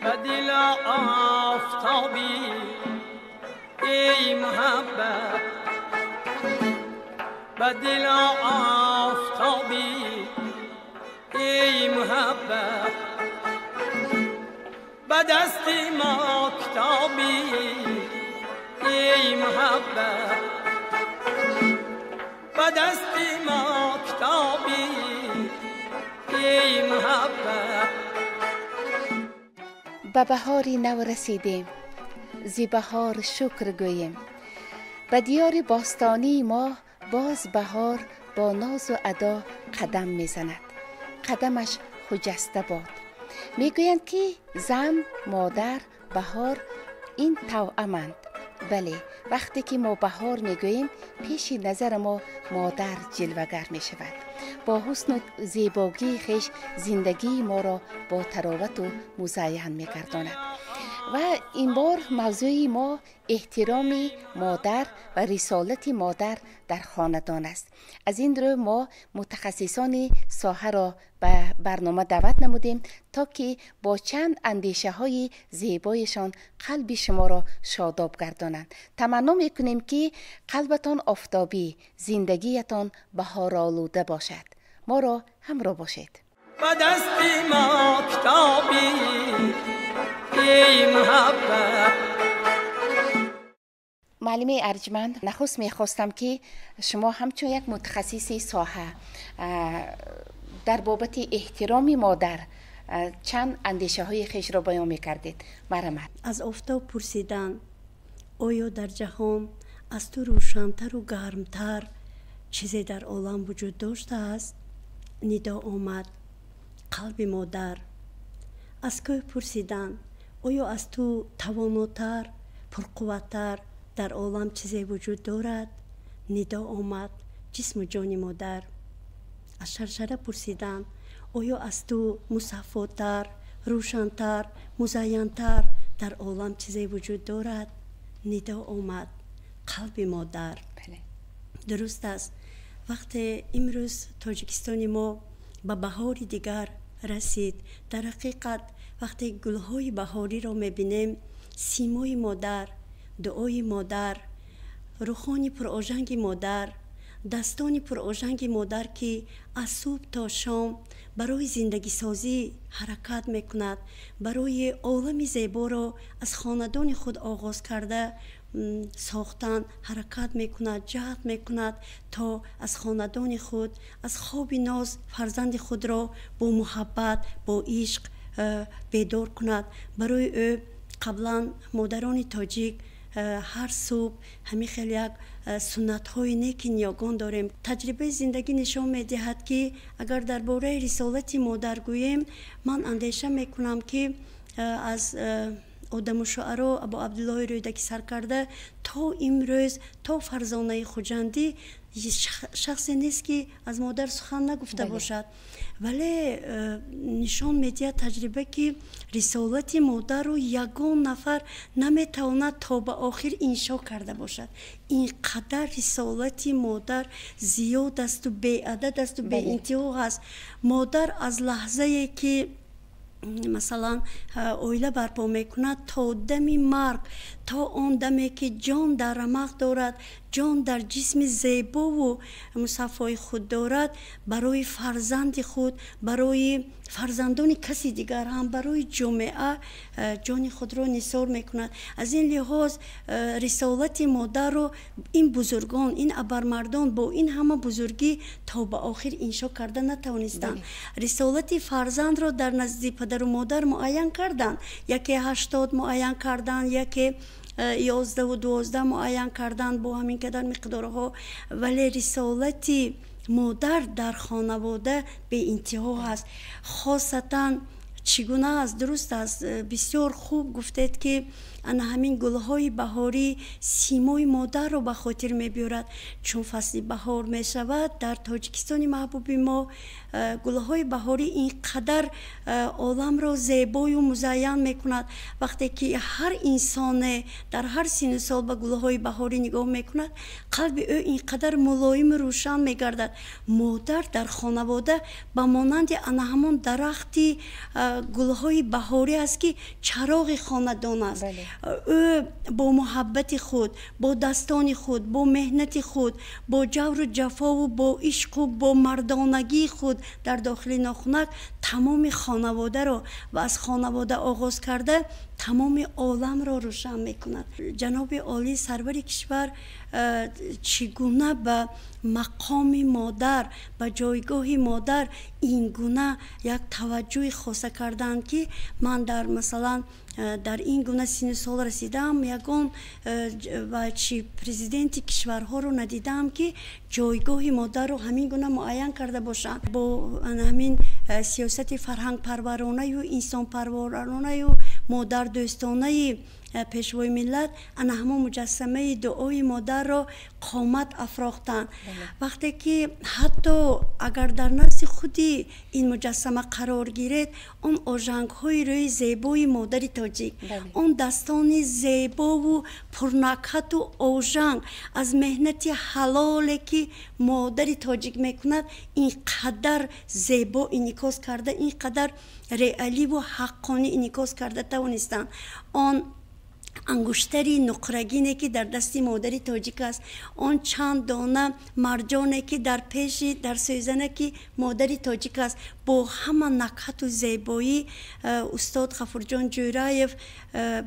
به دل آفتابی ای محبت، به دل آفتابی ای محبت، به دست ما کتابی ای محبت، به دست ما کتابی ای محبت. به بهاری نو رسیدیم، زی بهار شکر گوییم. به دیار باستانی ما باز بهار با ناز و ادا قدم میزند، قدمش خجسته باد. میگویند که زن، مادر، بهار این توأمند. بله، وقتی که ما بهار میگوییم پیش نظر ما مادر جلوه‌گر میشود. با حسن و زیبایی خویش زندگی ما را با تراوت و مزین میگرداند. و این بار موضوع ما احترام مادر و رسالت مادر در خاندان است. از این رو ما متخصصان ساحه را به برنامه دعوت نمودیم تا که با چند اندیشه های زیبایشان قلب شما را شاداب گردانند. تمنا میکنیم که قلبتان آفتابی، زندگیتان بهارآلوده باشد. ما را همراه باشید. به دست ما کتابی ای محبت. معلمه ارجمند، نخست میخواستم که شما همچون یک متخصص ساحه در بابت احترام مادر چند اندیشه های خویش را بیان میکردید. مرحمت. از آفتاب پرسیدن آیا در جهان از تو روشنتر و گرمتر چیزی در عالم وجود داشته است؟ ندا آمد قلب مادر. از کوه پرسیدن آیا از تو تواناتر، پرقوتتر در عالم چیزی وجود دارد؟ ندا آمد جسم و جان مادر. از شرشره پرسیدن آیا از تو مصفاتر، روشنتر، مزینتر در عالم چیزی وجود دارد؟ ندا آمد قلب مادر. بله. درست است. وقتی امروز تاجیکستان ما به بهار دیگر رسید، در حقیقت وقتی گلهای بهاری را میبینیم، سیمای مادر، دعای مادر، روخانی پرآژنگ مادر، دستانی پرآژنگ مادر که از صبح تا شام برای زندگی سازی حرکت میکند، برای عالم زیبا را از خاندان خود آغاز کرده ساختن حرکت میکند، جهد میکند تا از خاندان خود، از خواب ناز فرزند خود را با محبت، با عشق بیدار کند. برای او قبلا مادران تاجیک هر صبح همین خیلی یک سنت های نیک نیاگان داریم. تجربه زندگی نشان میدهد که اگر درباره رسالت مادر گوییم، من اندیشه میکنم که از آدم و شعرا ابو عبدالله رودکی سر کرده تا امروز تا فرزانه خجندی شخصی نیست که از مادر سخن نگفته باشد. ولی نشان میدهد تجربه که رسالت مادر رو یگان نفر نمیتواند تا به آخر انشا کرده باشد. اینقدر رسالت مادر زیاد است و بی‌عدد است و بی‌انتها است. مادر از لحظه که مثلا оила барпо мекунад то дами марг, то он даме ки ҷон дар рамақ дорад, ҷон дар ҷисми зебову мусаффои худ дорад, барои фарзанди худ, барои фарзандони каси дигар ҳам, барои ҷомеа ҷони худро нисор мекунад. Аз ин лиҳоз рисолати модарро ин бузургон, ин абармардон бо ин ҳама бузургӣ то ба охир иншо карда натавонистанд. Рисолати фарзандро дар назди падару модар муайян карданд. Яке 80 муайян карданд, яке 11 ва 12 муайян карданд бо ҳамин қадар миқдорҳо. Вале рисолати модар дар хонавода беинтиҳо аст. Хосатан чӣ гуна аст? Дуруст аст, бисёр хуб гуфтед ки ана ҳамин гулҳои баҳорӣ симои модарро ба хотир мебиёрад. Чун фасли баҳор мешавад, дар Тоҷикистони маҳбуби мо гулҳои баҳорӣ ин қадар оламро зебою музайян мекунад. Вақте ки ҳар инсоне дар ҳар сину сол ба гулҳои баҳорӣ нигоҳ мекунад, қалби ӯ ин қадар мулоиму рӯшан мегардад. Модар дар хонавода ба монанди ана ҳамон дарахти Гулҳои баҳорӣ аст, ки чароғи хонадон аст. Ӯ бо муҳаббати худ, бо дастони худ, бо меҳнати худ, бо ҷавру ҷафову бо ишқу бо мардонагии худ дар дохили нохунак тамоми хонаводаро ва аз хонавода оғоз карда тамоми оламро рӯшан мекунад. Ҷаноби олӣ, сарвари кишвар, чӣ гуна ба мақоми модар, ба ҷойгоҳи модар ин гуна як таваҷҷӯҳи хоса карданд, ки ман дар, масалан, дар ин гуна синну сол расидаам, ягон ва чи президенти кишварҳоро надидаам, ки ҷойгоҳи модарро ҳамин гуна муайян карда бошанд. Бо ҳамин сиёсати фарҳангпарваронаю инсонпарваронаю модардӯстонаи пешвои миллат ана ҳамон муҷассамаи дуои модарро қомат афрохтанд. Вақте ки ҳатто агар дар назди худи ин муҷассама қарор гиред, он ожангҳои рӯи зебои модари тоҷик, он дастони зебову пурнакҳату ожанг аз меҳнати ҳалоле, ки модари тоҷик мекунад, ин қадар зебо инъикос карда, ин қадар реаливу ҳаққонӣ инъикос карда тавонистанд. Он ангуштари нуқрагине, ки дар дасти модари тоҷик аст, он чанд дона марҷоне, ки дар пеши дар сӯзанаки модари тоҷик аст, бо ҳама накҳату зебоӣ устод Ғафурҷон Ҷӯраев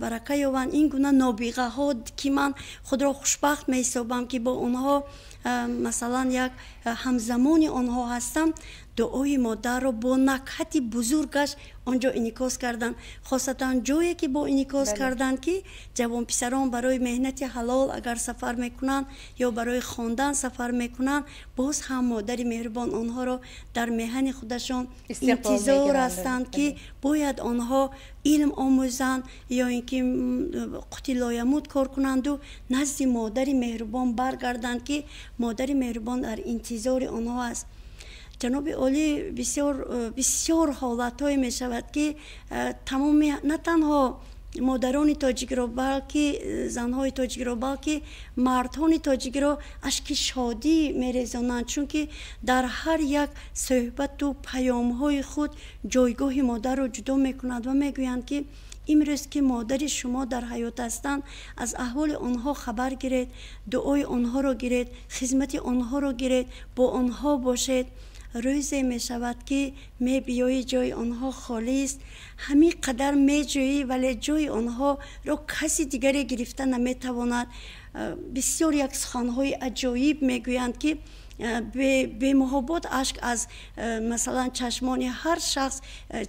барака ёбанд. Ин гуна нобиғаҳо, ки ман худро хушбахт меҳисобам, ки бо онҳо, масалан, як ҳамзамони онҳо ҳастам, дуои модарро бо накҳати бузургаш он ҷо инъикос карданд. Хосатан ҷое, ки бо инъикос карданд, ки ҷавонписарон барои меҳнати ҳалол агар сафар мекунанд ё барои хондан сафар мекунанд, боз ҳам модари меҳрубон онҳоро дар меҳани худашон интизор ҳастанд, ки бояд онҳо илм омӯзанд ё ин ки қути лоямут кор кунанду назди модари меҳрубон баргарданд, ки модари меҳрубон дар интизори онҳо аст. Ҷаноби олӣ, бисёр бисёр ҳолатҳое мешавад, ки тамоми на танҳо модарони тоҷикро, балки занҳои тоҷикро, балки мардҳони тоҷикро ашки шодӣ мерезонанд, чунки дар ҳар як суҳбату паёмҳои худ ҷойгоҳи модарро ҷудо мекунанд ва мегӯянд, ки имрӯз, ки модари шумо дар ҳаёт ҳастанд, аз аҳволи онҳо хабар гиред, дуои онҳоро гиред, хизмати онҳоро гиред, бо онҳо бошед. Рӯзе мешавад, ки мебиёӣ, ҷои онҳо холист, ҳамин қадар меҷӯӣ, вале ҷои онҳоро каси дигаре гирифта наметавонад. Бисёр як суханҳои аҷоиб мегӯянд, ки бемуҳобот ашк аз, масалан, чашмони ҳар шахс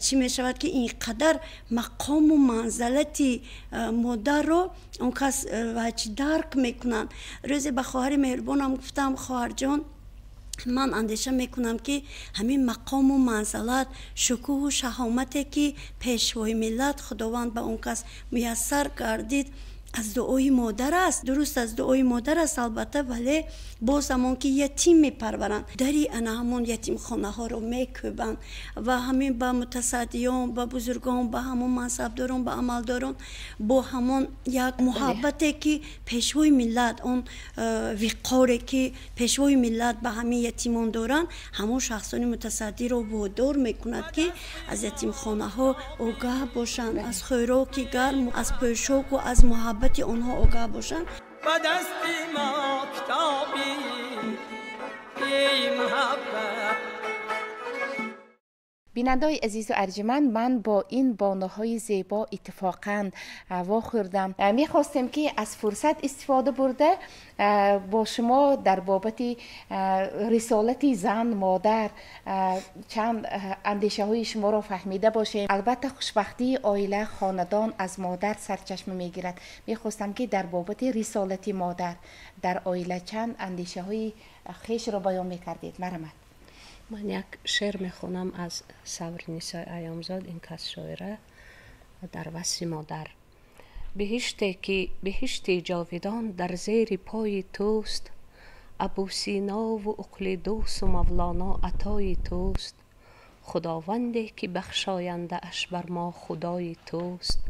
чӣ мешавад, ки ин қадар мақому манзалати модарро он кас чӣ дарк мекунанд. Рӯзе ба хоҳари меҳрубонам гуфтам: «Хоҳарҷон, ман андеша мекунам, ки ҳамин мақому манзалат, шукӯҳу шаҳомате, ки пешвои миллат, Худованд ба он кас муяссар гардид, аз дуои модар аст. Дуруст, аз дуои модар аст, албатта, вале боз ҳамон, ки ятим мепарваранд, дари ана ҳамон ятимхонаҳоро мекӯбанд ва ҳамин ба мутасаддиён, ба бузургон, ба ҳамон мансабдорон, ба амалдорон бо ҳамон як муҳаббате, ки пешвои миллат, он виқоре, ки пешвои миллат ба ҳамин ятимон доранд, ҳамон шахсони мутасаддиро водор мекунад, ки аз ятимхонаҳо огаҳ бошанд, аз хӯроки гарм, аз пӯшоку аз муҳаббати онҳо огаҳ бошанд.» Ба дасти мо китоби эй муҳаббат. Бинандаҳои азизу арҷуманд, ман бо ин бонуҳои зебо иттифоқан вохӯрдам. Мехостем, ки аз фурсат истифода бурда, бо шумо дар бобати рисолати зан, модар чанд андешаҳои шуморо фаҳмида бошем. Албатта, хушбахтии оила, хонадон аз модар сарчашма мегирад. Мехостам, ки дар бобати рисолати модар дар оила чанд андешаҳои хешро баён мекардед. Марҳамат. Ман як шеър мехонам аз Сабринисои Айёмзод, ин кас шоира, дар васфи модар. Биҳиште ки биҳишти ҷовидон дар зери пои туст, Абусинову Уқлидусу Мавлоно атои туст, Худованде ки бахшояндааш бар мо худои туст,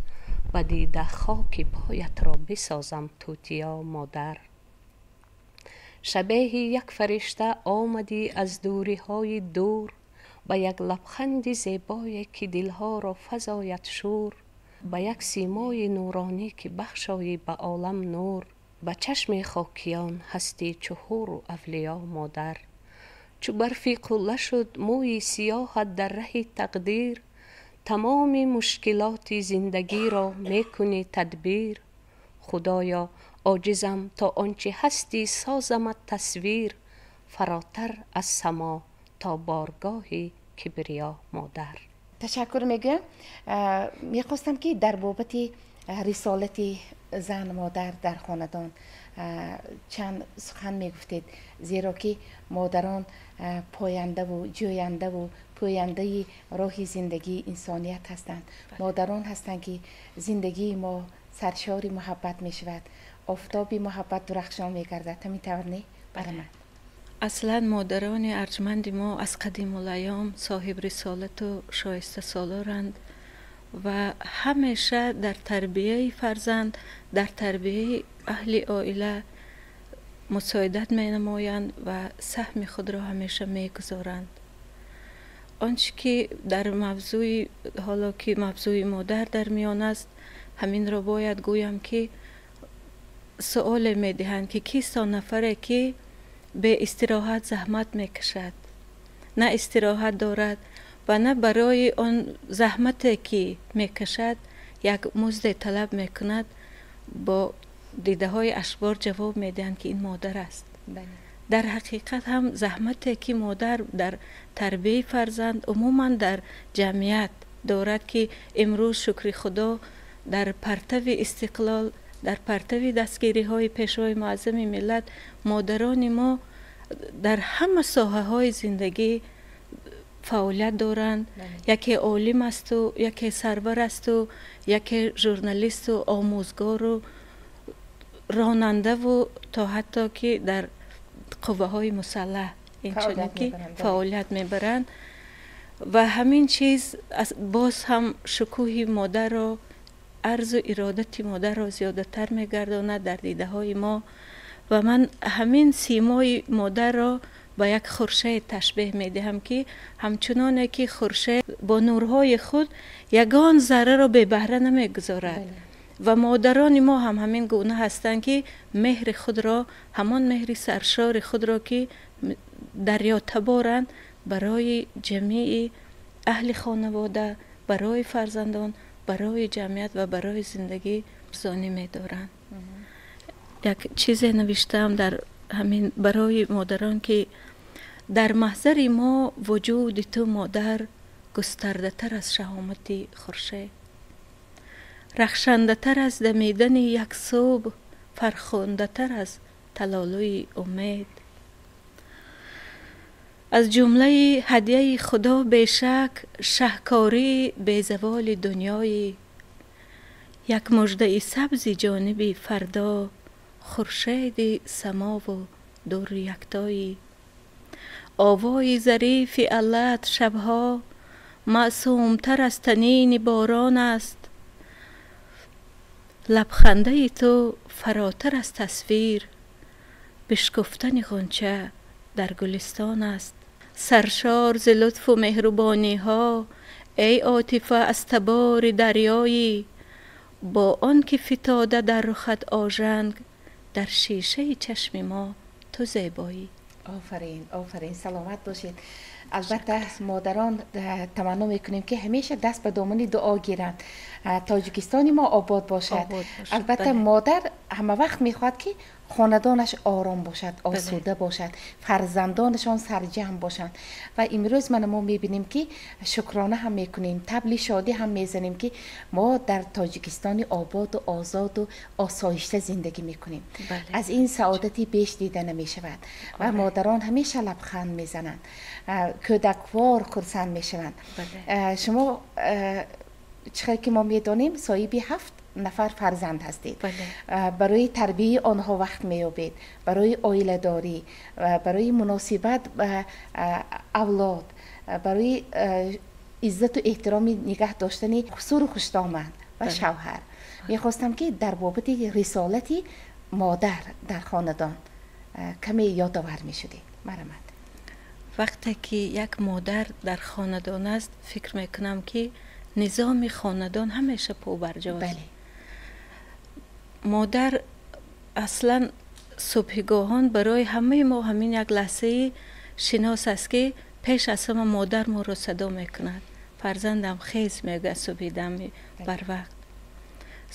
ба дида хоки поятро бисозам тутиё, модар. Шабеҳи як фаришта омадӣ аз дуриҳои дур. Ба як лабханди зебое ки дилҳоро фазояд шӯр, ба як симои нуронӣ ки бахшоӣ ба олам нур, ба чашми хокиён ҳастӣ чу ҳуру авлиё модар. Чу барфи қулла шуд мӯи сиёҳат дар раҳи тақдир, тамоми мушкилоти зиндагиро мекунӣ тадбир. Худоё, оҷизам то он чи ҳастӣ созамат тасвир, фаротар аз само то боргоҳи кибриё модар. Ташаккур мегӯям. Мехостам ки дар бобати рисолати зан модар дар хонадон чанд сухан мегуфтед, зеро ки модарон пояндаву ҷӯяндаву пӯяндаи роҳи зиндагии инсоният ҳастанд. Модарон ҳастанд ки зиндагии мо саршори муҳаббат мешавад, офтоби муҳаббат дурахшон мегардад. Ҳамин тавр не? Барамад. Аслан модарони арҷманди мо аз қадимулайём соҳиб рисолату шоистасолоранд ва ҳамеша дар тарбияи фарзанд, дар тарбияи аҳли оила мусоидат менамоянд ва саҳми худро ҳамеша мегузоранд. Он чӣ ки дар мавзӯи ҳоло ки мавзӯи модар дар миён аст, ҳаминро бояд гӯям ки суоле медиҳанд ки кист он нафаре ки беистироҳат заҳмат мекашад, на истироҳат дорад ва на барои он заҳмате ки мекашад як музде талаб мекунад, бо дидаҳои ашкбор ҷавоб медиҳанд ки ин модар аст. Дар ҳақиқат ҳам заҳмате ки модар дар тарбияи фарзанд, умуман дар ҷамъият дорад, ки имрӯз шукри Худо дар партави истиқлол, дар партави дастгириҳои Пешвои муаззами миллат, модарони мо дар ҳама соҳаҳои зиндагӣ фаъолият доранд. Яке олим асту, яке сарвар асту, яке журналисту, омӯзгору, ронандаву то ҳатто ки дар қувваҳои мусаллаҳ инчунин ки фаъолият мебаранд. Ва ҳамин чиз боз ҳам шукӯҳи модарро, арзу иродати модарро зиёдатар мегардонад дар дидаҳои мо. Ва ман ҳамин симои модарро ба як хуршед ташбеҳ медиҳам, ки ҳамчуноне ки хуршед бо нурҳои худ ягон зарраро бебаҳра намегузорад, ва модарони мо ҳам ҳамин гуна ҳастанд, ки меҳри худро, ҳамон меҳри саршори худро ки дарётаборанд, барои ҷамъии аҳли хонавода, барои фарзандон, барои ҷамъият ва барои зиндагӣ арзонӣ медоранд. Як чизе навиштаам дар ҳамин барои модарон, ки дар маҳзари мо вуҷуди ту модар густардатар аз шаҳомати хуршед, рахшандатар аз дамидани як субҳ, фархундатар аз талолӯи умед. Аз ҷумлаи ҳадияи Худо бешак шаҳкории безаволи дунёӣ, як муждаи сабзи ҷониби фардо, хуршеди самову дури яктоӣ. Овои зарифи аллат шабҳо маъсумтар аз танини борон аст, лабхандаи ту фаротар аз тасвир, бишкуфтани ғунча дар гулистон аст. Саршор зи лутфу меҳрубониҳо, эй отифа аз табори дарёӣ, бо он ки фитода дар рухат ожанг, дар шишаи чашми мо ту зебоӣ. Офарин, офарин, саломат бошед. Албатта модарон таманно мекунем ки ҳамеша даст ба домани дуо гиранд, Тоҷикистони мо обод бошад. Албатта модар ҳама вақт мехоҳад ки хонадонаш ором бошад, осуда бошад, фарзандонашон сарҷамъ бошанд. Ва имрӯз мана мо мебинем ки шукрона ҳам мекунем, табли шодӣ ҳам мезанем, ки мо дар Тоҷикистони ободу озоду осоишта зиндагӣ мекунем. Аз ин саодати беш дида намешавад. Ва модарон ҳамеша лабханд мезананд, кӯдаквор хурсанд мешаванд. Шумо чӣ хел ки мо медонем, соҳиби 7 нафар фарзанд ҳастед. Барои тарбияи онҳо вақт меёбед, барои оиладорӣ, барои муносибат ба авлод, барои иззату эҳтироми нигаҳ доштани хусуру хуштоманд ва шавҳар. Мехостам ки дар бобати рисолати модар дар хонадон каме ёдовар мешудед. Марҳамат. Вақте ки як модар дар хонадон аст, фикр мекунам, ки низоми хонадон ҳамеша побарҷост. Модар аслан субҳигоҳон барои ҳамаи мо ҳамин як лаҳзаи шинос аст, ки пеш аз ҳама модар моро садо мекунад. Фарзандам, хез, мегӯяд субҳидами барвақт.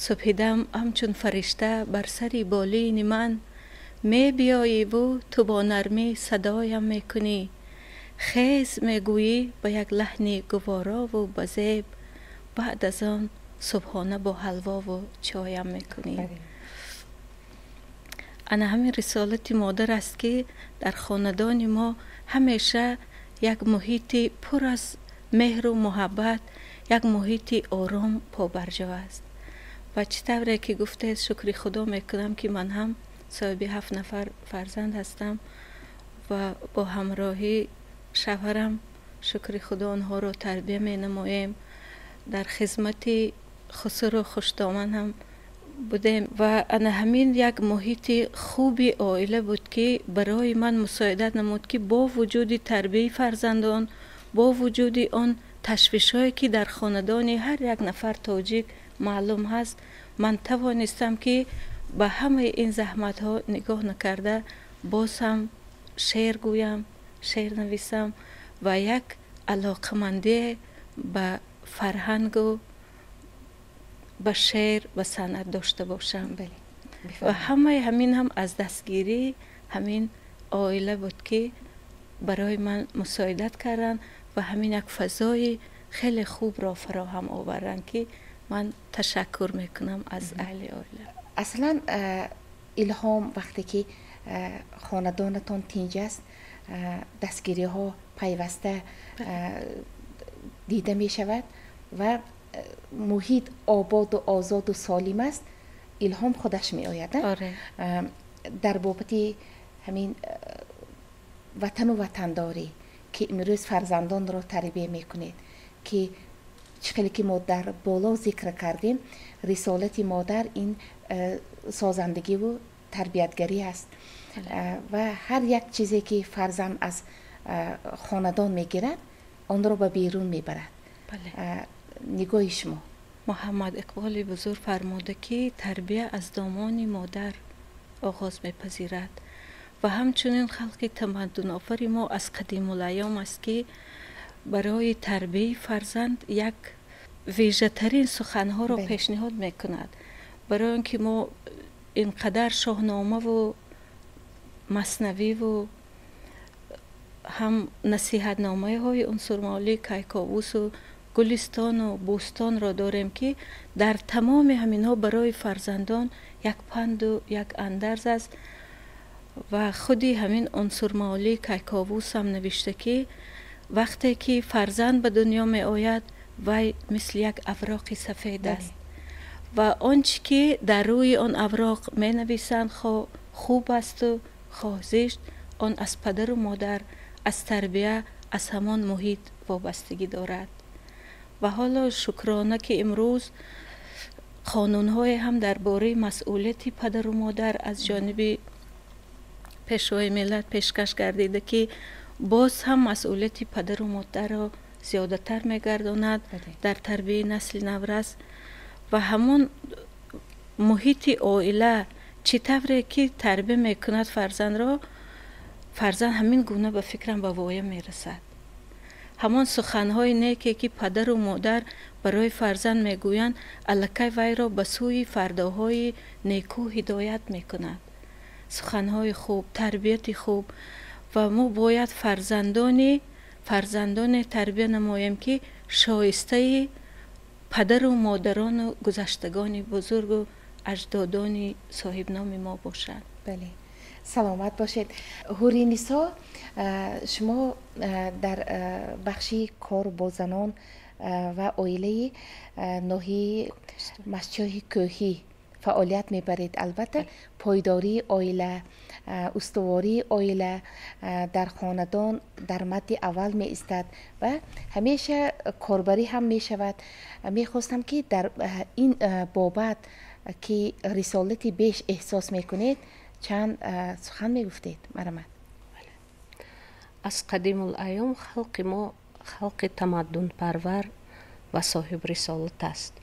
Субҳидам ҳамчун фаришта бар сари болини ман мебиёиву ту бо нармӣ садоям мекунӣ. Хез мегӯӣ ба як лаҳни гуворову ба зеб, баъд аз он субҳона бо ҳалвову чоям мекунӣ. Ана ҳамин рисолати модар аст, ки дар хонадони мо ҳамеша як муҳити пур аз меҳру муҳаббат, як муҳити ором побарҷо аст. Ва чӣ тавре ки гуфтед, шукри Худо мекунам, ки ман ҳам соҳиби 7 нафар фарзанд ҳастам ва бо ҳамроҳии шавҳарам, шукри Худо, онҳоро тарбия менамоем. Дар хизмати хусуру хушдоман ҳам будем ва ана ҳамин як муҳити хуби оила буд, ки барои ман мусоидат намуд, ки бо вуҷуди тарбияи фарзандон, бо вуҷуди он ташвишҳое, ки дар хонадони ҳар як нафар тоҷик маълум ҳаст, ман тавонистам, ки ба ҳамаи ин заҳматҳо нигоҳ накарда, боз ҳам шеър гӯям, шеър нависам ва як алоқамандие ба фарҳангу ба шеър, ба санъат дошта бошам. Ва ҳамаи ҳамин ҳам аз дастгирии ҳамин оила буд, ки барои ман мусоидат карданд ва ҳамин як фазои хеле хубро фароҳам оварданд, ки ман ташаккур мекунам аз аҳли оила. Аслан илҳом вақте ки хонадонатон тинҷ аст, дастгириҳо пайваста дида мешавад ва муҳит ободу озоду солим аст, илҳом худаш меояд. Дар бобати ҳамин ватану ватандорӣ, ки имрӯз фарзандонро тарбия мекунед, ки чӣ хеле ки мо дар боло зикр кардем, рисолати модар ин созандагиву тарбиятгарӣ аст ва ҳар як чизе, ки фарзанд аз хонадон мегирад, онро ба берун мебарад. Нигоҳи шумо? Муҳаммад Иқболи бузург фармуда, ки тарбия аз домони модар оғоз мепазирад. Ва ҳамчунин халқи тамаддунофари мо аз қадимулайём аст, ки барои тарбияи фарзанд як вежатарин суханҳоро пешниҳод мекунад. Барои он ки мо ин қадар шоҳномаву маснавиву ҳам насиҳатномаҳои унсурмолӣ, Кайковусу Гулистону Бӯстонро дорем, ки дар тамоми ҳаминҳо барои фарзандон як панду як андарз аст. Ва худи ҳамин унсурмолӣ Кайковус ҳам навишта, ки вақте ки фарзанд ба дунё меояд, вай мисли як авроқи сафед аст ва он чӣ ки дар рӯи он авроқ менависанд, хоҳ хуб асту хоҳ зишт, он аз падару модар, аз тарбия, аз ҳамон муҳит вобастагӣ дорад. Ва ҳоло шукрона, ки имрӯз қонунҳое ҳам дар бораи масъулияти падару модар аз ҷониби Пешвои миллат пешкаш гардида, ки боз ҳам масъулияти падару модарро зиёдатар мегардонад дар тарбияи насли наврас. Ва ҳамон муҳити оила чӣ тавре ки тарбия мекунад фарзандро, фарзанд ҳамин гуна, ба фикрам, ба воя мерасад. Ҳамон суханҳои неке, ки падару модар барои фарзанд мегӯянд, аллакай вайро ба сӯи фардоҳои неку ҳидоят мекунад. Суханҳои хуб, тарбияти хуб. Ва мо бояд фарзандоне тарбия намоем, ки шоистаи падару модарону гузаштагони бузургу аҷдодони соҳибноми мо бошанд. Бале, саломат бошед, Ҳуринисо. Шумо дар бахши кор бо занон ва оилаи ноҳияи Мастчоҳи Кӯҳӣ фаъолият мебаред. Албатта, пойдории оила, устувории оила дар хонадон дар мадди аввал меистад ва ҳамеша корбарӣ ҳам мешавад. Мехостам, ки дар ин бобат, ки рисолати беш эҳсос мекунед, чанд сухан мегуфтед. Марҳамат. Аз қадимулайём халқи мо халқи тамаддунпарвар ва соҳибрисолат аст.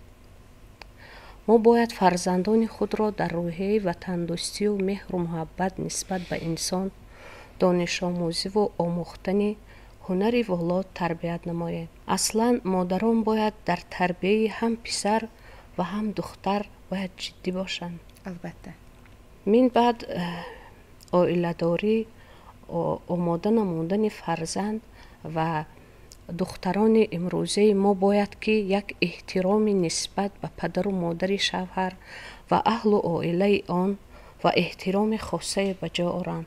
Мо бояд фарзандони худро дар рӯҳияи ватандӯстию меҳру муҳаббат нисбат ба инсон, донишомӯзиву омӯхтани ҳунари воло тарбият намоем. Аслан модарон бояд дар тарбияи ҳам писар ва ҳам духтар бояд ҷиддӣ бошанд. Албатта. Мин баъд оиладорӣ, омода намудани фарзанд ва духтарони имрӯзаи мо бояд ки як эҳтироми нисбат ба падару модари шавҳар ва аҳлу оилаи он ва эҳтироми хосае ба ҷо оранд.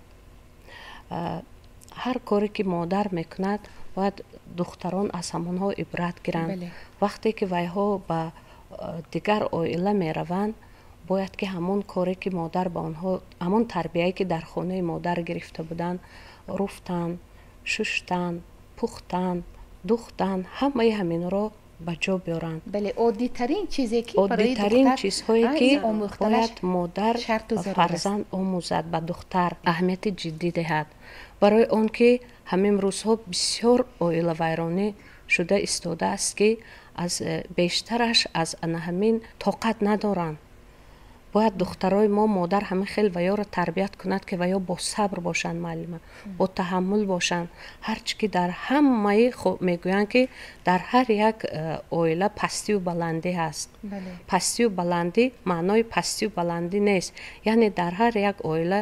Ҳар коре ки модар мекунад, бояд духтарон аз ҳамонҳо ибрат гиранд. Вақте ки вайҳо ба дигар оила мераванд, бояд ки ҳамон коре ки модар ба онҳо, ҳамон тарбияе ки дар хонаи модар гирифта буданд, руфтан, шуштан, пухтан, духтан, ҳамаи ҳаминро ба ҷо биёранд. Бале, оддитарин чизе ки барои оддитарин духтар чизҳое ки омӯхтанаш бояд модар шарту ба зарур аст. фарзанд омӯзад, ба духтар аҳамияти ҷиддӣ диҳад. Барои он ки ҳамин рӯзҳо бисёр оилавайронӣ шуда истодааст, ки аз бештараш аз ана ҳамин тоқат надоранд. Бояд духтарои мо модар ҳамин хел ваёро тарбият кунад, ки ваё бо сабр бошанд, муаллима, бо таҳаммул бошанд. Ҳарчи ки дар ҳамаи мегӯянд, ки дар ҳар як оила пастию баландӣ ҳаст. Пастию баландӣ маънои пастию баландӣ нест. Яъне дар ҳар як оила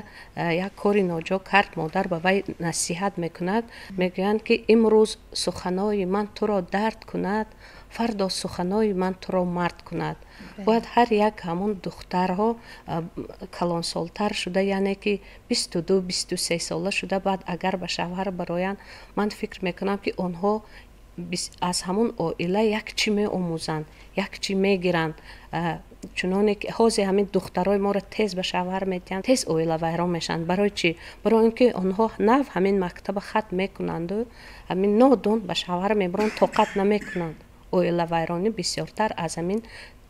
як кори ноҷо кард, модар ба вай насиҳат мекунад. Мегӯянд, ки имрӯз суханои ман туро дард кунад, фардо суханои ман туро мард кунад. Бояд ҳар як ҳамон духтарҳо калонсолтар шуда, яъне ки 22, 23 сола шуда, баъд агар ба шавҳар бароянд, ман фикр мекунам, ки онҳо аз ҳамон оила як чӣ меомӯзанд, як чӣ мегиранд. Чуноне ки ҳозир ҳамин духтарои моро тез ба шавҳар медиҳанд, тез оила вайрон мешаванд. Барои чӣ? Барои он ки онҳо нав ҳамин мактаба хатм мекунанду ҳамин нодон ба шавҳар мебаранд, тоқат намекунанд. Оилавайронӣ бисёртар аз ҳамин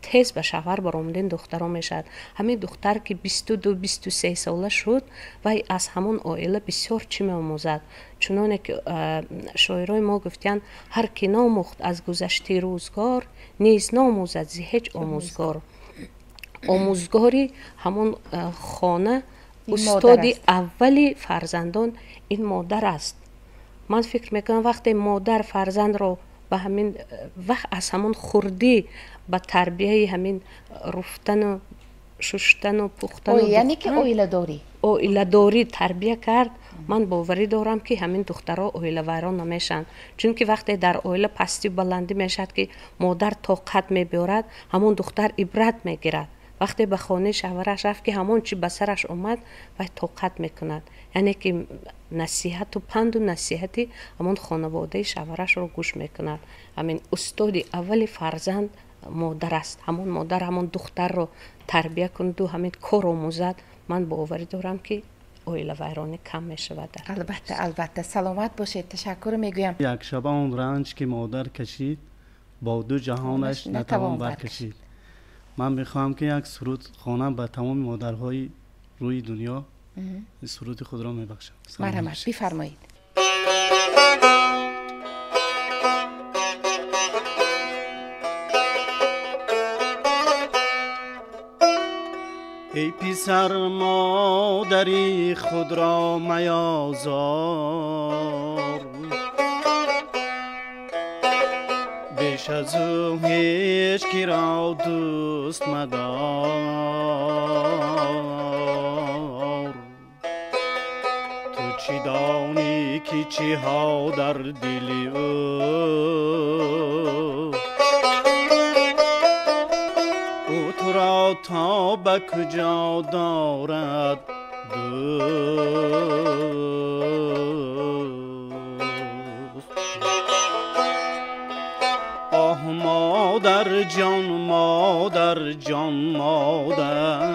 тез ба шавҳар баромадани духтарон мешавад. Ҳамин духтар ки 22, 23 сола шуд, вай аз ҳамон оила бисёр чӣ меомӯзад. Чуноне ки шоирои мо гуфтиянд, ҳар ки номӯхт аз гузашти рӯзгор, низ номӯзад зи ҳеҷ омӯзгор. Омӯзгори ҳамон хона, устоди аввали фарзандон ин модар аст. Ман фикр мекунам, вақте модар фарзандро ба ҳамин вақт аз ҳамон хурдӣ ба тарбияи ҳамин руфтану шуштану пухтану яъне ки оиладорӣ, оиладорӣ тарбия кард, ман боварӣ дорам, ки ҳамин духтарҳо оилавайрон намешаванд. Чунки вақте дар оила пастию баландӣ мешавад, ки модар тоқат мебиёрад, ҳамон духтар ибрат мегирад. Вақте ба хонаи шавҳараш рафт, ки ҳамон чӣ ба сараш омад, вай тоқат мекунад. Яъне ки насиҳату панду насиҳати ҳамон хонаводаи шавҳарашро гӯш мекунад. Ҳамин устоди аввали фарзанд модар аст. Ҳамон модар ҳамон духтарро тарбия кунаду ҳамин кор омӯзад, ман боварӣ дорам, ки оилавайронӣ кам мешавад. Албатта, албатта, саломат бошед, ташаккур мегӯям. Як шаба он ранҷ ки модар кашид, бо ду ҷаҳонаш натавон баркашид. Ман мехоҳам, ки як суруд хонам ба тамоми модарҳои рӯи дунё, суруди худро мебахшам. Марҳамат, бифармоед. Эй писар, модари худро маёзор, беш аз ӯ ҳеҷ киро дӯст мадор. Ту чӣ донӣ, ки чиҳо дар дили ӯ, ӯ туро то ба куҷо дорад дӯст. Оҳ, модар ҷон, модар ҷон, модар,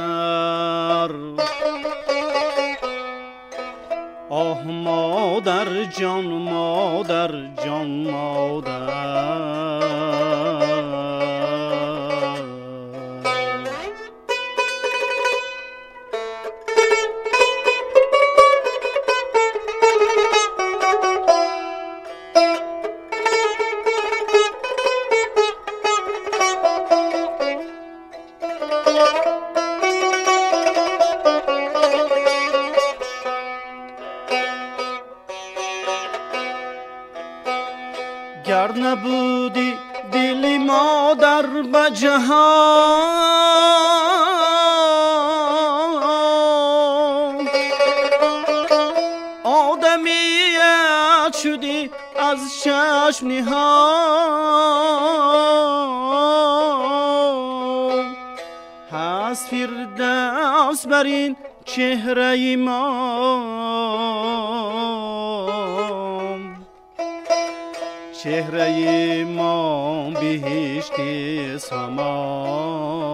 оҳ, модар ҷон, модар ҷон, модар. گر نبودی دل مادر به جهان، آدمیت شدی از چشم نهان. هست فردوس بر این چهره ما، چهره ما بهشتی سامان.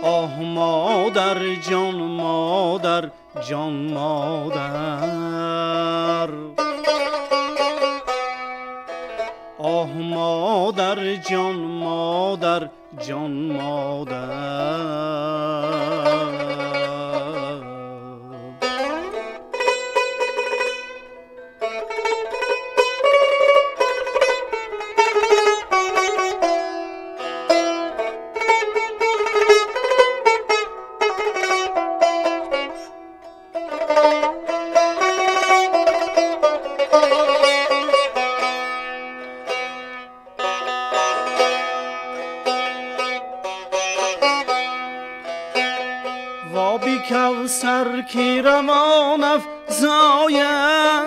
آه مادر جان، مادر جان، مادر. آه مادر جان، مادر جان، مادر. کوثر کی روان افزایم،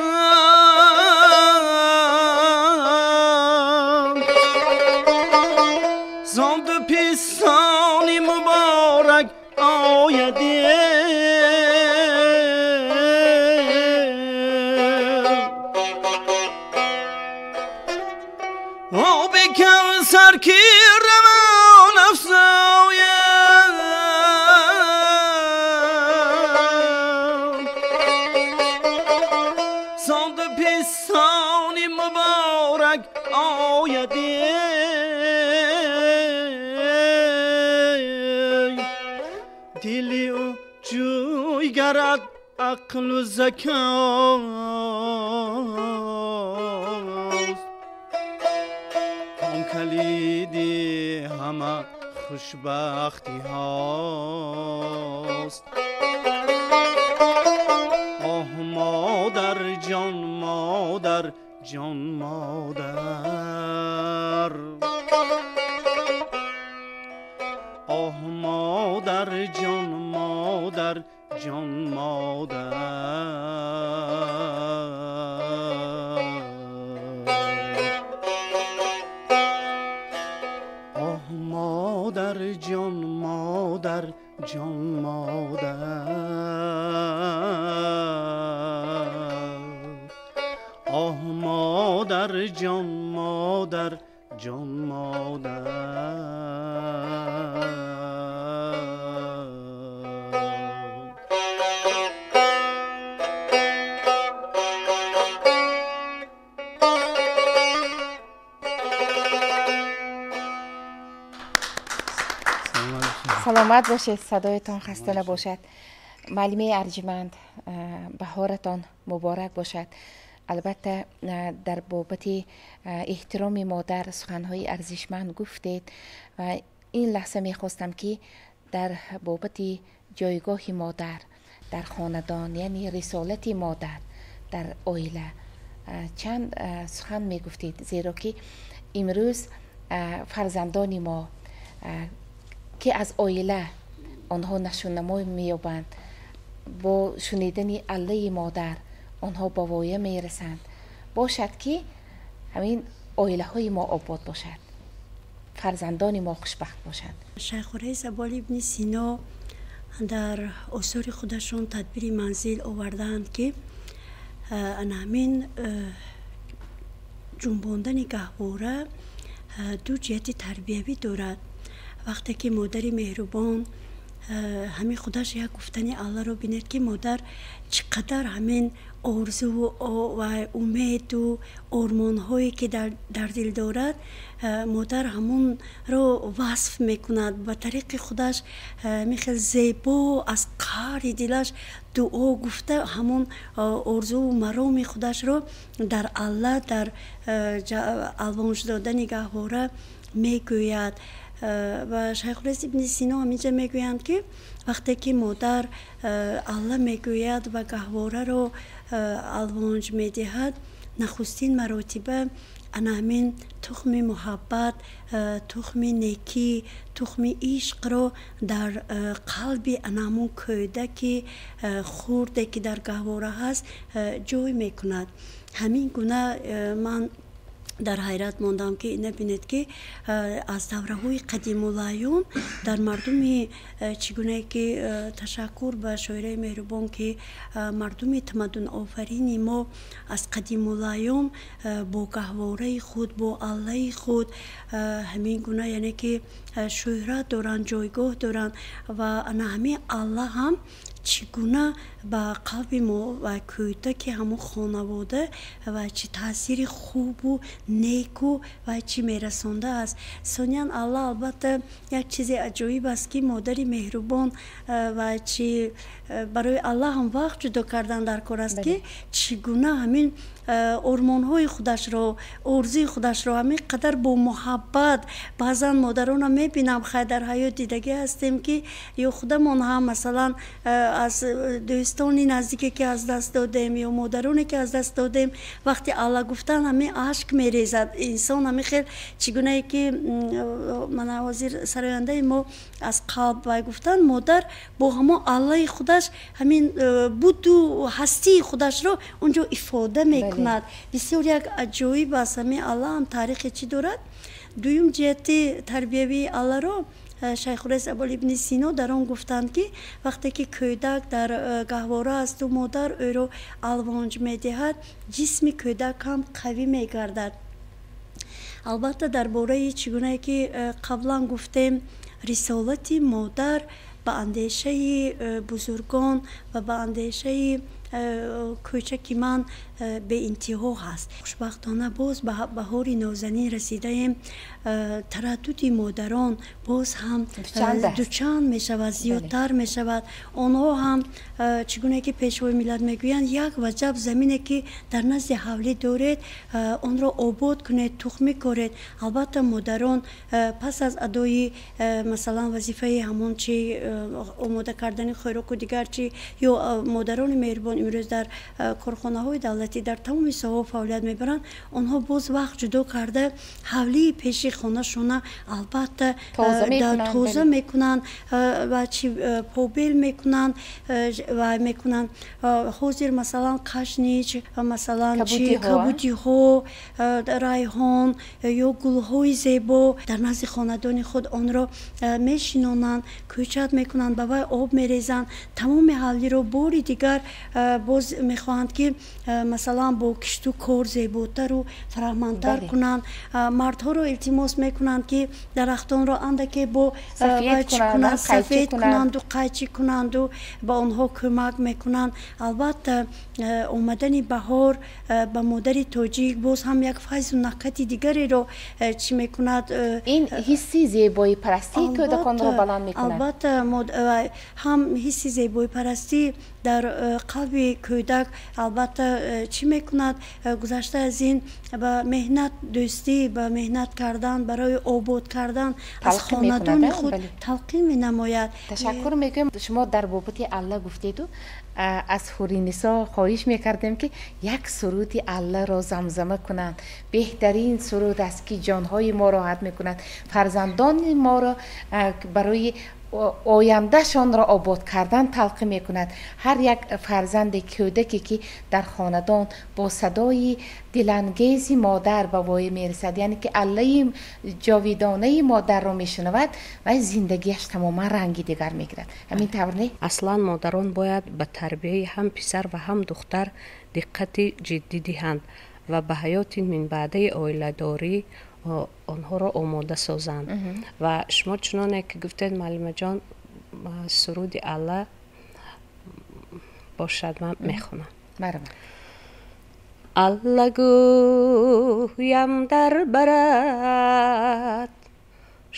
زان دو پیسانی مبارک آید. آب کوثر کی روان افزایم، پیسانی مبارک آید. دل او جوی گرد عقل و ذکاست، آن کلیدی همه خوشبختی هاست. آه مادر جان، مادر جان، مادر. آه مادر جان، مادر جان، مادر. آه مادر جان، مادر جان، مادر. آه مادر جان، مادر جان، مادر. سلامت باشید، صدایتان خسته نباشد. معلمه ارجمند، بهارتان مبارک باشد. البته در بابت احترام مادر سخنهای ارزشمند گفتید و این لحظه میخواستم که در بابت جایگاه مادر در خاندان، یعنی رسالت مادر در عائله چند سخن میگفتید، زیرا که امروز فرزندان ما که از عائله آنها نشونما مییابند، با شنیدن عله مادر آنها با وایه میرسند. باشد که همین عائله های ما آباد باشد، فرزندان ما خوشبخت باشند. شیخ الرئیس ابوعلی ابن سینا در آثار خودشان تدبیر منزل آوردند که همین جنباندن گهواره دو جهت تربیوی دارد. وقتی که مادر مهربان همین خودش یک گفتن الله رو بینید که مادر چقدر همین آرزو و امید و آرمان‌هایی که در دل دارد، مادر همون رو وصف میکند به طریق خودش، میخواد زیبا از قعر دلش دعا گفته همون آرزو و مرام خودش رو در الله، در الوانج دادن گهواره мегӯяд. Ва Шайхурраис Ибни Сино ҳаминҷа мегӯянд, ки вақте ки модар алла мегӯяд ва гаҳвораро алвонҷ медиҳад, нахустин маротиба ана ҳамин тухми муҳаббат, тухми некӣ, тухми ишқро дар қалби ана ҳамон кӯдаки хурде, ки дар гаҳвора ҳаст, ҷой мекунад. Ҳамин гуна ман дар ҳайрат мондам, ки ина бинед, ки аз давраҳои қадимулайём дар мардуми чӣ гунае ки, ташаккур ба шоираи меҳрубон, ки мардуми тамаддунофарини мо аз қадимулайём бо гаҳвораи худ, бо аллаи худ ҳамин гуна, яъне ки шӯҳрат доранд, ҷойгоҳ доранд. Ва ана ҳамин алла ҳам чӣ гуна ба қалби мо ва кӯдаки ҳамон хонавода ва чӣ таъсири хубу неку ва чӣ мерасондааст. Сониян, алла албатта як чизи аҷоиб аст, ки модари меҳрубон ва чӣ барои алла ҳам вақт ҷудо кардан дар кор аст, ки чӣ гуна ҳамин ормонҳои худашро, орзуи худашро ҳамин қадар бо муҳаббат. Баъзан модарона мебинам, хай, дар ҳаёт дидагӣ ҳастем, ки ё худамон ҳам, масалан, аз дӯстони наздике, ки аз даст додем, ё модароне, ки аз даст додем, вақти алла гуфтан ҳамин ашк мерезад инсон. Ҳамин хел чӣ гунае ки мана ҳозир сарояндаи мо аз қалб вай гуфтан, модар бо ҳамон аллаи худаш ҳамин буду ҳастии худашро онҷо ифода мекунад. Бисёр як аҷоиб аст. Ҳамин алла ҳам таърихи чӣ дорад. Дуюм ҷиҳати тарбиявии алларо Шайхурраис Абуалӣ ибни Сино дар он гуфтанд, ки вақте ки кӯдак дар гаҳвора асту модар ӯро алвонҷ медиҳад, ҷисми кӯдак ҳам қавӣ мегардад. Албатта, дар бораи чӣ гунае ки қаблан гуфтем, рисолати модар ба андешаи бузургон ва ба андешаи кӯчаки ман беинтиҳо ҳаст. Хушбахтона, боз ба баҳори нозанин расидаем. Тараддуди модарон боз ҳам дучанд мешавад, зиёдтар мешавад. Онҳо ҳам, чӣ гуна ки Пешвои миллат мегӯянд, як ваҷаб замине, ки дар назди ҳавлӣ доред, онро обод кунед, тухмӣ коред. Албатта, модарон пас аз адои, масалан, вазифаи ҳамон чи омода кардани хӯроку дигар чи, ё модарони меҳрубон имрӯз дар корхонаҳои давлатӣ, дар тамоми соҳаҳо фаъолият мебаранд, онҳо боз вақт ҷудо карда ҳавлии пеши хонашона албатта тоза мекунанд ва чи побел мекунанд ва мекунанд. Ҳозир, масалан, кашнич, масалан, чи кабудиҳо, райҳон ё гулҳои зебо дар назди хонадони худ онро мешинонанд, кӯчат мекунанд, ба вай об мерезанд. Тамоми ҳавлиро бори дигар боз мехоҳанд, ки масалан, бо кишту кор зеботару фараҳмандтар кунанд. Мардҳоро илтимос мекунанд, ки дарахтонро андаке бо сафед кунанду қайчӣ кунанду ба онҳо кӯмак мекунанд. Албатта, омадани баҳор ба модари тоҷик боз ҳам як файзу накҳати дигареро чӣ мекунад. Ин ҳисси зебоипарастии кӯдаконро баланд мекунад. Албатта, ҳам ҳисси зебоипарастӣ дар қалби кӯдак албатта чӣ мекунад. Гузашта аз ин, ба меҳнат дӯстӣ, ба меҳнат кардан, барои обод кардан аз хонадони худ талқин менамояд. Ташаккур мекунем. Шумо дар бобати алла гуфтеду, аз Ҳуринисо хоҳиш мекардем, ки як суруди алларо замзама кунанд. Беҳтарин суруд аст, ки ҷонҳои мо роҳат мекунад, фарзандони моро барои ояндашонро обод кардан талқин мекунад. Ҳар як фарзанде, кӯдаке, ки дар хонадон бо садои дилангези модар ба воя мерасад, яъне ки аллаи ҷовидонаи модарро мешунавад, ва зиндагиаш тамоман ранги дигар мегирад. Ҳамин тавр не? Аслан модарон бояд ба тарбияи ҳам писар ва ҳам духтар диққати ҷиддӣ диҳанд ва ба ҳаёти минбаъдаи оиладорӣ онҳоро омода созанд. Ва шумо чуноне ки гуфтед, муаллимаҷон, суруди алла бошад, ман мехонам. Алла гӯям дар барад,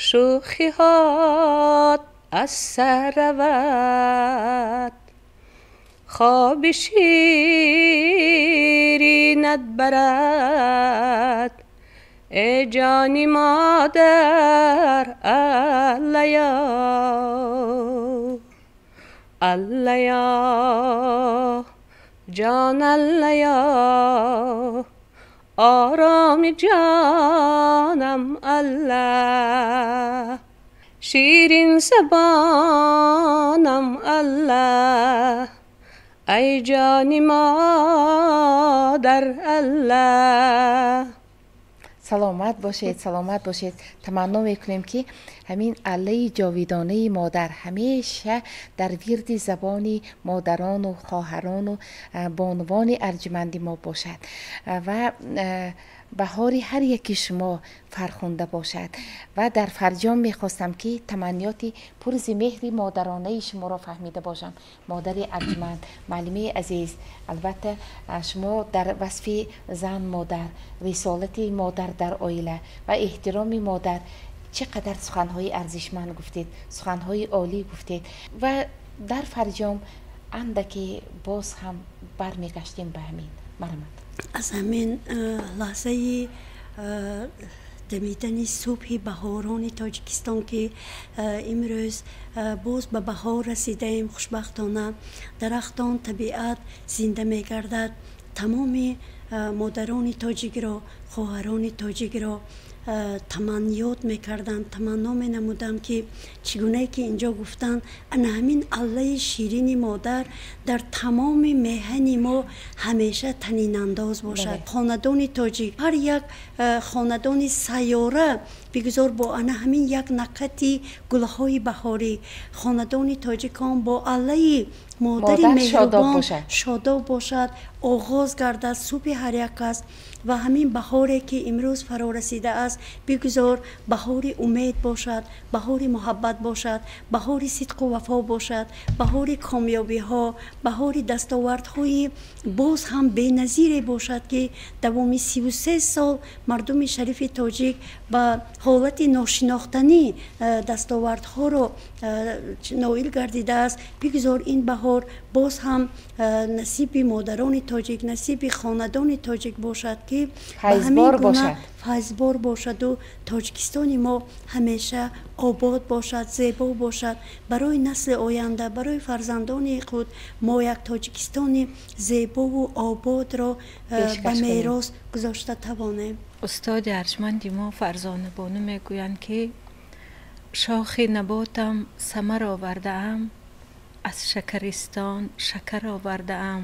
шӯхиҳот аз сар равад, хоби ширинат барад. эй ҷони модар аллая, аллая, ҷон аллая, ороми ҷонам алла, ширин забонам алла, эй ҷони модар алла. Саломат бошед, саломат бошед. Таманно мекунем, ки ҳамин аллаи ҷовидонаи модар ҳамеша дар вирди забони модарону хоҳарону бонувони арҷуманди мо бошад ва баҳори ҳар яки шумо фархунда бошад. Ва дар фарҷом мехостам, ки таманниёти пурзи меҳри модаронаи шуморо фаҳмида бошам. Модари арҷуманд, муаллимаи азиз, албатта, шумо дар васфи зан, модар, рисолати модар дар оила ва эҳтироми модар чӣ қадар суханҳои арзишманд гуфтед, суханҳои олӣ гуфтед. Ва дар фарҷом андаке боз ҳам бармегаштем ба ҳамин. Марҳамат. Аз ҳамин лаҳзаи дамидани субҳи баҳорони Тоҷикистон, ки имрӯз боз ба баҳор расидаем, хушбахтона дарахтон, табиат зинда мегардад, тамоми модарони тоҷикро, хоҳарони тоҷикро таманниёт мекардам, таманно менамудам, ки чӣ гунае ки инҷо гуфтанд, ана ҳамин аллаи ширини модар дар тамоми меҳани мо ҳамеша танинандоз бошад. Хонадони тоҷик, ҳар як хонадони сайёра бигузор бо ана ҳамин як нақати гулҳои баҳорӣ хонадони тоҷикон бо аллаи модари меҳрубон шодоб бошад, оғоз гардад субҳи ҳар як кас. Ва ҳамин баҳоре ки имрӯз фаро расидааст, бигузор баҳори умед бошад, баҳори муҳаббат бошад, баҳори сидқу вафо бошад, баҳори комёбиҳо, баҳори дастовардҳои боз ҳам беназире бошад, ки давоми 33 сол мардуми шарифи тоҷик ба ҳолати ношинохтанӣ дастовардҳоро ноил гардидааст. Бигузор ин баҳор боз ҳам насиби модарони тоҷик, насиби хонадони тоҷик бошад, ки файзбор бошад, файзбор бошаду Тоҷикистони мо ҳамеша обод бошад, зебо бошад. Барои насли оянда, барои фарзандони худ мо як Тоҷикистони зебову ободро ба мерос гузошта тавонем. Устоди арҷманди мо Фарзонабону мегӯянд, ки шохи наботам самар овардаам, аз шакаристон шакар овардаам,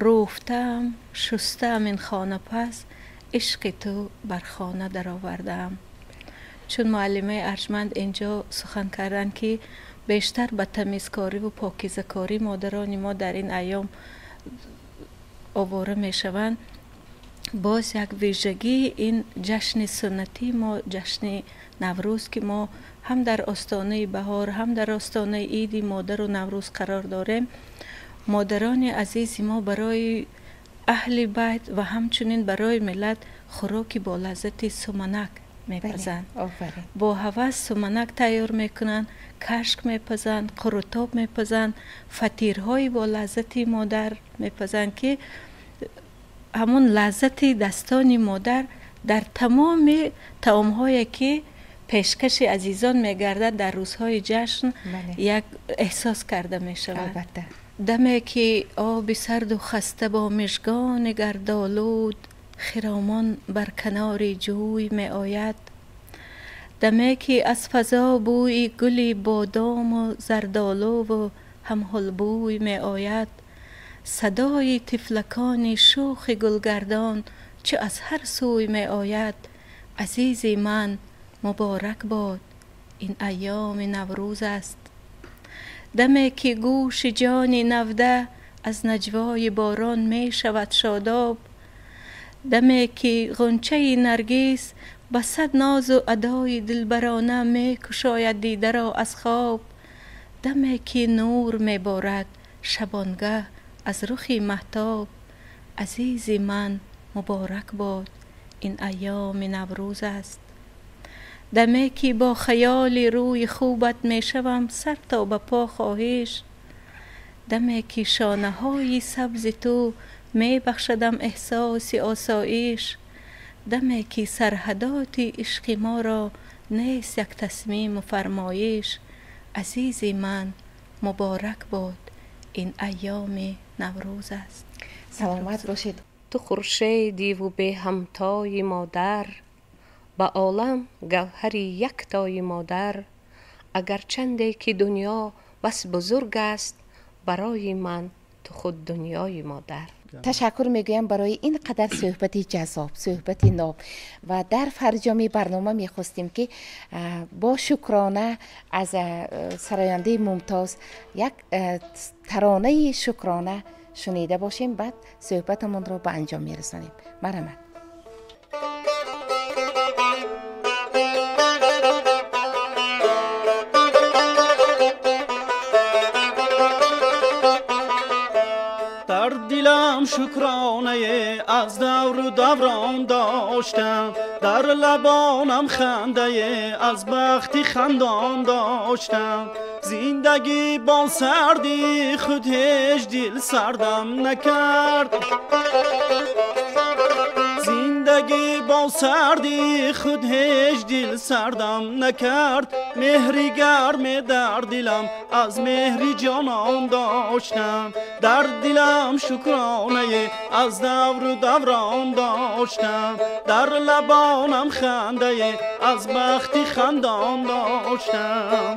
рӯфтаам, шустаам ин хона, пас ишқи ту бар хона даровардаам. Чун муаллимаи арҷманд инҷо сухан карданд, ки бештар ба тамизкориву покизакорӣ модарони мо дар ин айём овора мешаванд, боз як вижагии ин ҷашни суннатии мо, ҷашни Наврӯз, ки мо ҳам дар остонаи баҳор, ҳам дар остонаи иди модару Наврӯз қарор дорем, модарони азизи мо барои аҳли байт ва ҳамчунин барои миллат хӯроки болаззати суманак мепазанд. Бо ҳавас суманак тайёр мекунанд, кашк мепазанд, қурутоб мепазанд, фатирҳои бо лаззати модар мепазанд, ки ҳамон лаззати дастони модар дар тамоми таомҳое ки пешкаши азизон мегардад дар рӯзҳои ҷашн, як эҳсос карда мешавад. Албатта. Даме ки оби сарду хаста бо мижгони гардолуд хиромон бар канори ҷӯй меояд, даме ки аз фазо бӯи гули бодому зардолуву ҳамҳулбӯй меояд, садои тифлакони шӯхи гулгардон чӣ аз ҳар сӯй меояд, азизи ман, муборак бод, ин айёми Наврӯз аст. Даме ки гӯши ҷони навда аз наҷвои борон мешавад шодоб, даме ки ғунчаи наргис ба сад нозу адои дилбарона мекушояд дидаро аз хоб, даме ки нур меборад шабонгаҳ аз рухи маҳтоб, азизи ман, муборак бод, ин айёми Наврӯз аст. Даме ки бо хаёли рӯи хубат мешавам сар то ба по хоҳиш, даме ки шонаҳои сабзи ту мебахшадам эҳсоси осоиш, Даме ки сарҳадоти ишқи моро нест як тасмиму фармоиш, азизи ман, муборак бод, ин айёми Наврӯз аст. Саломат бошед. Ту хуршедиву беҳамтои модар, ба олам гавҳари яктои модар. Агарчанде ки дунё бас бузург аст, барои ман ту худ дунёи модар. Ташаккур мегӯям барои ин қадар суҳбати ҷаззоб, суҳбати ноб. Ва дар фарҷоми барнома мехостем, ки бо шукрона аз сарояндаи мумтоз як таронаи шукрона шунида бошем, баъд суҳбатамонро ба анҷом мерасонем. Марҳамат. Дар дилам шукронае аз давру даврон доштам, дар лабонам хандае аз бахти хандон доштам. Зиндагӣ бо сарди худ ҳеҷ дил сардам накард, зиндагӣ бо сарди худ ҳеҷ дил сардам накард. Меҳри гарме дар дилам аз меҳри ҷонон доштам, дар дилам шукронае аз давру даврон доштам, дар лабонам хандае аз бахти хандон доштам.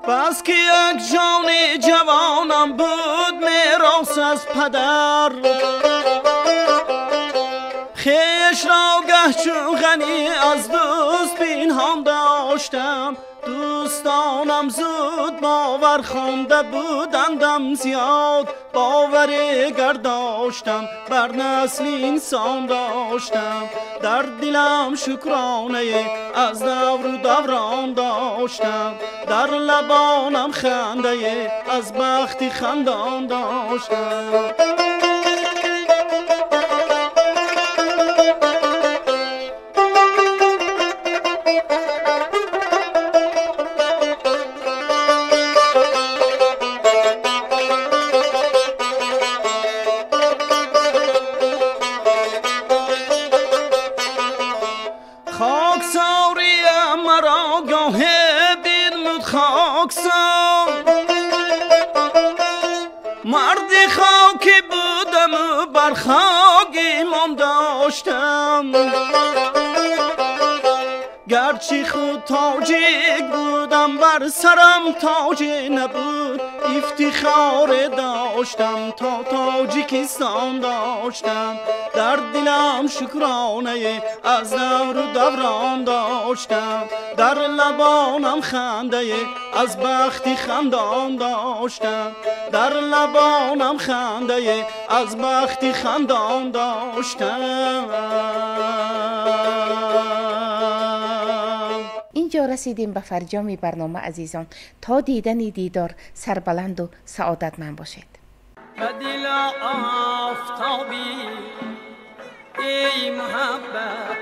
Бас ки як ҷони ҷавонам буд мерос аз падар, хешро гаҳ чун ғанӣ аз дӯст пинҳон доштам. Дӯстонам зуд бовар хонда будандам зиёд, боваре гар доштам бар насли инсон доштам. Дар дилам шукронае аз давру даврон доштам, дар лабонам хандае аз бахти хандон доштам. Марди хоки будаму бар хок имон доштам, гарчи худ тоҷик будам бар сарам тоҷе набуд. Ифтихоре доштам то Тоҷикистон доштам, дар дилам шукронае аз давру даврон доштам, дар лабонам хандае аз бахти хандон доштам, дар лабонам хандае аз бахти хандон доштам. Инҷо расидем ба фарҷоми барнома, азизон. То дидани дидор сарбаланду саодатманд бошед. Ба дил офтобӣ эй муҳаббат,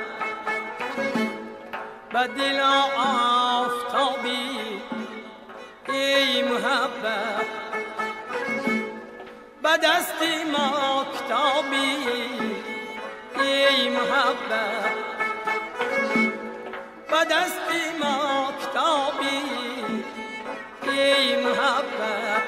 ба дил офтобӣ эй муҳаббат, ба дасти мо китобӣ эй муҳаббат, ба дасти мо китобӣ эй муҳаббат.